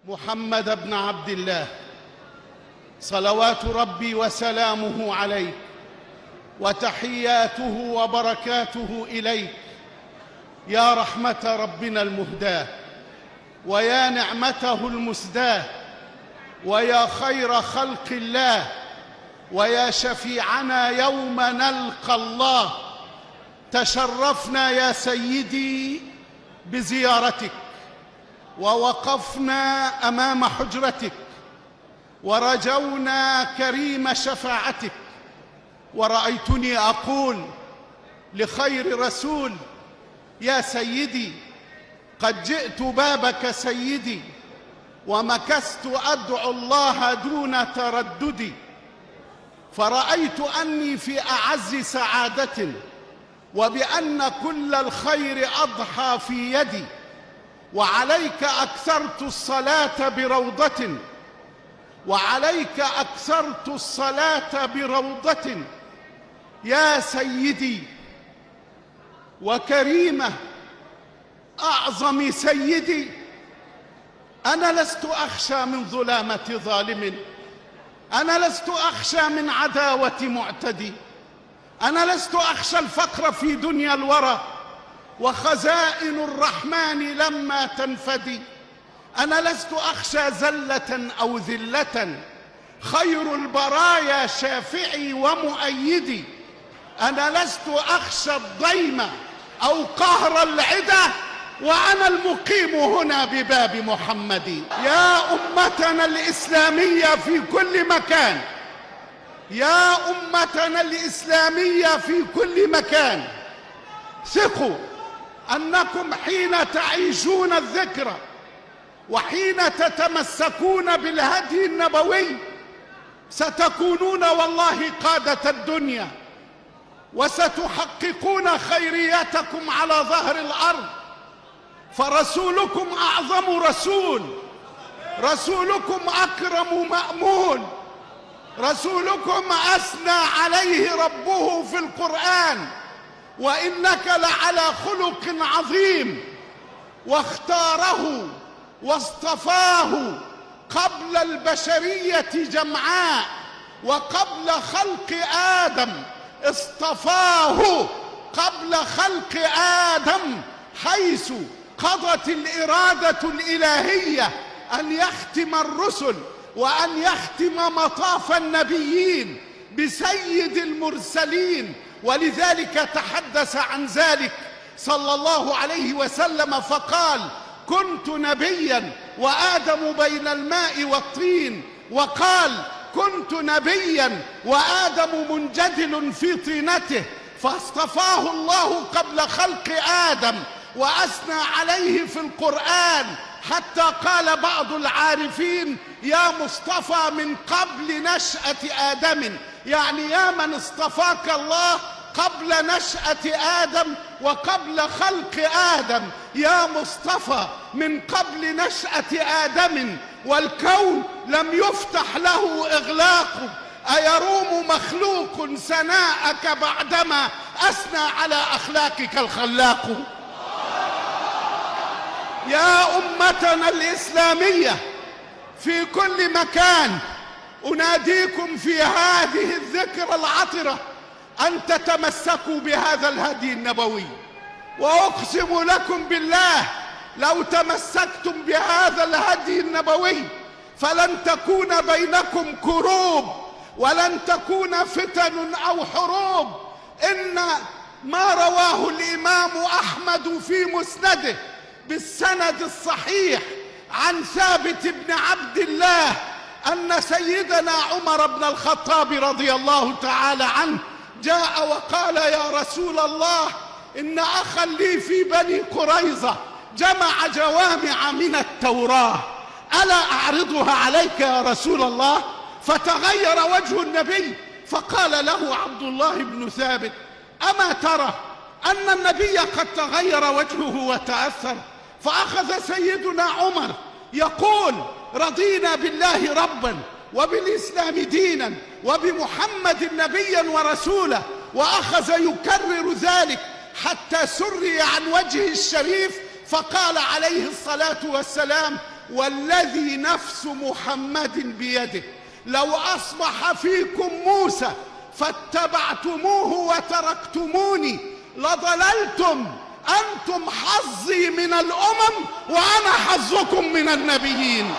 محمد بن عبد الله صلوات ربي وسلامه عليه، وتحياته وبركاته إليك يا رحمة ربنا المهداة، ويا نعمته المسداة، ويا خير خلق الله، ويا شفيعنا يوم نلقى الله. تشرفنا يا سيدي بزيارتك، ووقفنا أمام حجرتك، ورجونا كريم شفاعتك. ورأيتني أقول لخير رسول: يا سيدي، قد جئت بابك سيدي، ومكثت أدعو الله دون تردد، فرأيت أني في أعز سعادة، وبأن كل الخير أضحى في يدي. وعليك أكثرت الصلاة بروضة، وعليك أكثرت الصلاة بروضة يا سيدي وكريمة أعظم سيدي. أنا لست أخشى من ظلامة ظالم، أنا لست أخشى من عداوة معتدي، أنا لست أخشى الفقر في دنيا الورى وخزائن الرحمن لما تنفدي، أنا لست أخشى زلة أو ذلة، خير البرايا شافعي ومؤيدي، أنا لست أخشى الضيم أو قهر العدا، وأنا المقيم هنا بباب محمد. يا أمتنا الإسلامية في كل مكان، يا أمتنا الإسلامية في كل مكان، ثقوا أنكم حين تعيشون الذكرى وحين تتمسكون بالهدي النبوي ستكونون والله قادة الدنيا، وستحققون خيريتكم على ظهر الأرض. فرسولكم أعظم رسول، رسولكم أكرم مأمون، رسولكم أثنى عليه ربه في القرآن: وإنك لعلى خلق عظيم. واختاره واصطفاه قبل البشرية جمعاء، وقبل خلق آدم اصطفاه قبل خلق آدم، حيث قضت الإرادة الإلهية أن يختم الرسل وأن يختم مطاف النبيين بسيد المرسلين. ولذلك تحدث عن ذلك صلى الله عليه وسلم فقال: كنت نبيا وآدم بين الماء والطين، وقال: كنت نبيا وآدم منجدل في طينته، فاصطفاه الله قبل خلق آدم وأثنى عليه في القرآن، حتى قال بعض العارفين: يا مصطفى من قبل نشأة آدم، يعني يا من اصطفاك الله قبل نشأة آدم وقبل خلق آدم، يا مصطفى من قبل نشأة آدم، والكون لم يفتح له إغلاق، أيروم مخلوق ثناءك بعدما أثنى على أخلاقك الخلاق. يا أمتنا الإسلامية في كل مكان، أناديكم في هذه الذكرى العطرة أن تتمسكوا بهذا الهدي النبوي، وأقسم لكم بالله لو تمسكتم بهذا الهدي النبوي فلن تكون بينكم كروب، ولن تكون فتن أو حروب. إن ما رواه الإمام أحمد في مسنده بالسند الصحيح عن ثابت بن عبد الله أن سيدنا عمر بن الخطاب رضي الله تعالى عنه جاء وقال: يا رسول الله، إن أخا لي في بني قريظة جمع جوامع من التوراة، ألا أعرضها عليك يا رسول الله؟ فتغير وجه النبي فقال له عبد الله بن ثابت: أما ترى أن النبي قد تغير وجهه وتأثر؟ فأخذ سيدنا عمر يقول: رضينا بالله ربا وبالإسلام دينا وبمحمد نبيا ورسولا، وأخذ يكرر ذلك حتى سري عن وجهه الشريف، فقال عليه الصلاة والسلام: والذي نفس محمد بيده لو أصبح فيكم موسى فاتبعتموه وتركتموني لضللتم، أنتم حظي من الأمم وأنا حظكم من النبيين.